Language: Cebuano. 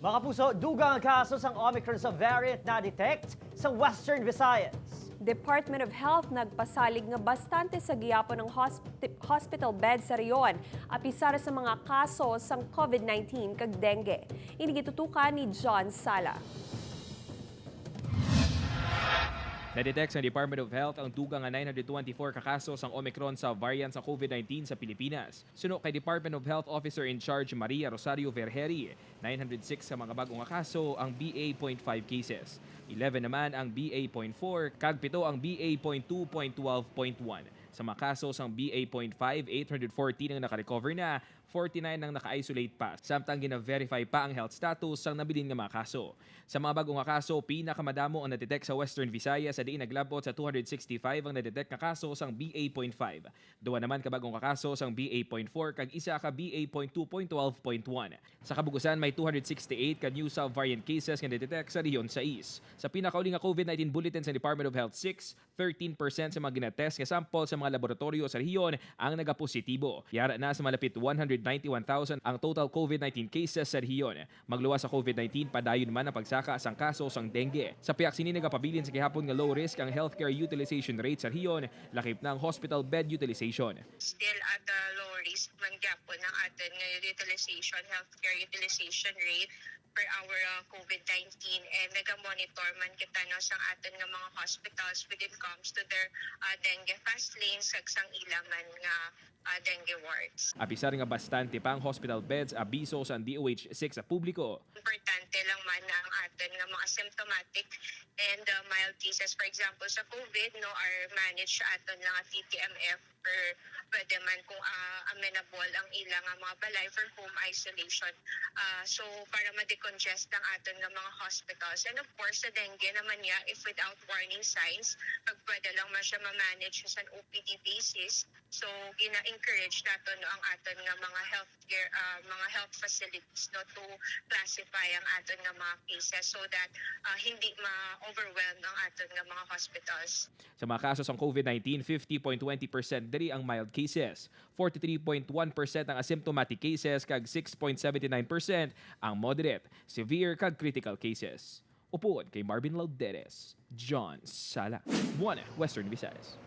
Mga kapuso, dugang ang kaso sang Omicron sa variant na detect sa Western Visayas. Department of Health nagpasalig nga bastante sa gihapon ng hospital bed sa rehiyon, apisar sa mga kaso sang COVID-19 kag dengue. Ini gitutukan ni John Sala. Na-detect sa Department of Health ang dugang nga 924 ka kaso sang Omicron sa variant sa COVID-19 sa Pilipinas. Suno kay Department of Health Officer in Charge Maria Rosario Vergeire, 906 sa mga bagong nga kaso ang BA.5 cases. 11 naman ang BA.4, kag 7 ang BA.2.12.1. Sa mga kaso sang BA.5, 814 ang nakarecover na, 49 ang naka-isolate pa. Samtang gina-verify pa ang health status sang nabilin nga mga kaso. Sa mga bagong nga kaso, pinakamadamo ang nadetect sa Western Visayas sa diin naglabot sa 265 ang nadetect nga kaso sang BA.5. Duwa naman ka bagong nga kaso sang BA.4 kag isa ka BA.2.12.1. Sa kabugusan, may 268 ka new subvariant cases nga nadetect sa Rehiyon 6. Sa pinakauli nga COVID-19 bulletin sa Department of Health 6, 13% sa mga ginatest nga sample sa mga laboratorio sa rehiyon ang nagapositibo. Yara na sa malapit 191,000 ang total COVID-19 cases sa rehiyon. Magluwas sa COVID-19, padayon man ang pagsaka sang kaso sang dengue. Sa piyak sini, nagapabilin sa gihapon nga low risk ang healthcare utilization rate sa rehiyon, lakip na ang hospital bed utilization. Still at a low risk man gyapon ang aton nga utilization, healthcare utilization rate for our COVID-19, and naga-monitor man kita, no, sa aton nga mga hospitals when it comes to their dengue fast lanes kag sang ila man nga dengue wards. Apisar nga bastante pa ang hospital beds, abiso sa DOH 6 sa publiko. Importante lang man na ang aton nga mga symptomatic and mild cases, for example sa COVID, no, are managed sa aton lang nga TTMF or pwede man kung amenable ang ilang nga mga balay for home isolation. So para ma-decongest ang aton nga mga hospitals. And of course, sa dengue naman niya, if without warning signs, pag pwede lang man siya ma-manage sa OPD basis. So gina-encourage naton, no, ang aton nga mga healthcare mga health facilities, no, to classify ang aton nga mga cases so that hindi ma-overwhelm ang aton nga mga hospitals. Sa mga kaso sang COVID-19, 50.20% diri ang mild cases, 43.1% ang asymptomatic cases kag 6.79% ang moderate, severe kag critical cases. Upod kay Marvin Lauderes, John Sala, 1 Western Visayas.